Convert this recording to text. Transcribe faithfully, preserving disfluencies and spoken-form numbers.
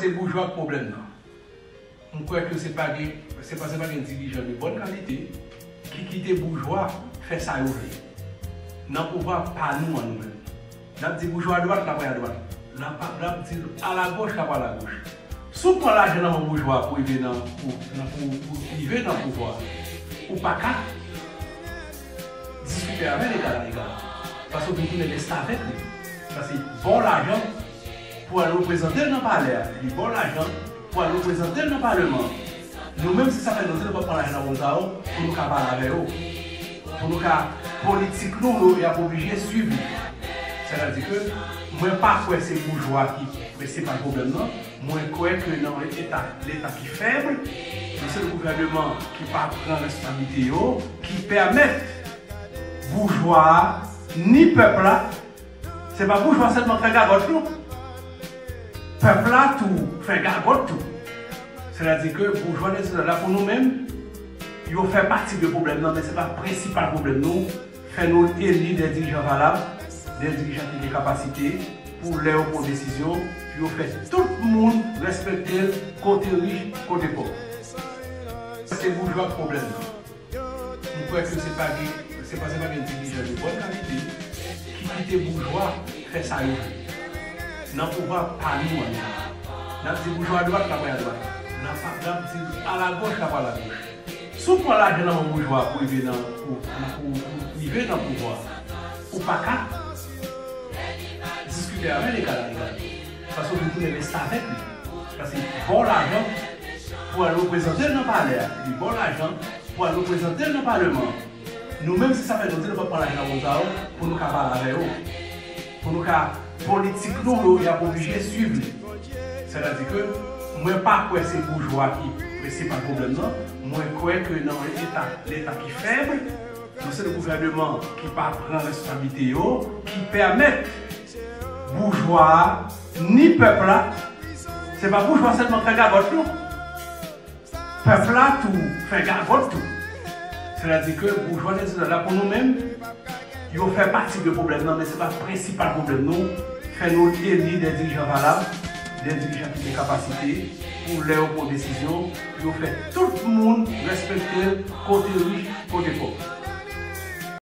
Se boujwa k pwoblèm nan. M kwè ke se pa gen, se pa, se pa gen dirijan de bòn kalite ki kite boujwa fè sa yo vle. Nan pouvwa pa nou an nou menm. N ap di boujwa adwat, l ap pral adwat. N ap, n ap di l alagoch, l ap pral agoch. Si w pran lajan nan men boujwa pou rive nan, pou, nan, pou, pou rive nan pouvwa, ou pa ka diskite avè l egal a egal. Paske w vin tounen restavèk li. Paske li ba w lajan pou al reprezante l nan palè a. Li ba w lajan pou al reprezante l nan palèman an. Nou menm, se sa fè nou di nou pa pran lajan nan moun sa yo pou nou ka pale avè yo. Pou nou ka, politik nou yo, y ap oblije swiv li. Sètadi ke mwen pa kwè se boujwa ki prensipal pwoblèm nan. Mwen kwè ke nan yon eta, leta ki fèb, yon seri de gouvènman ki pa pran responsablite yo, ki pèmèt boujwa a, ni pèp la, se pa boujwa sèlman k fè gagòt non. Pèp la tou fè gagòt tou. Sètadi ke boujwa de la pou nou menm, yo fè pati de pwoblèm nan, men se pa prensipal pwoblèm nou. Fè nou eli de dirijan valab, de dirijan ki gen kapasite pou lè yo pran desizyon, pou yo fè tout moun respekte l, kote rich, kote pòv. Se boujwa k pwoblèm nan. M kwè ke se pa gen, se pa, se pa gen dirijan de bòn kalite ki kite boujwa fè sa yo vle. Nan pouvwa pa nou an nou. N ap di boujwa adwat, l ap pral adwat. N ap, n ap di alagoch, l ap pral agoch. Si w pran lajan nan men boujwa pou rive nan, pou, pou, pou, pou rive nan pouvwa, ou pa ka diskite avè l egal a egal. Paske w vin tounen restavèk li. Paske li ba w lajan pou al reprezante l nan palè a. Li ba w lajan pou al reprezante l nan palèman an. Nou menm, se sa fè nou di nou pa pran lajan nan moun sa yo pou nou ka pale avè yo. Pou nou ka, politik nou yo, y ap oblije swiv li. Sètadi ke mwen pa kwè se boujwa ki prensipal pwoblèm nan. Mwen kwè ke nan yon eta, leta ki fèb, yon seri de gouvènman ki pa pran responsablite yo, ki pèmèt boujwa a, ni pèp la, se pa boujwa sèlman k fè gagòt non. Pèp la tou fè gagòt tou. Sètadi ke boujwa de la pou nou menm, yo fè pati de pwoblèm nan, men se pa prensipal pwoblèm nou. Fè nou eli de dirijan valab, de dirijan ki gen kapasite pou lè yo pran desizyon, pou yo fè tout moun respekte l, kote rich, kote pòv.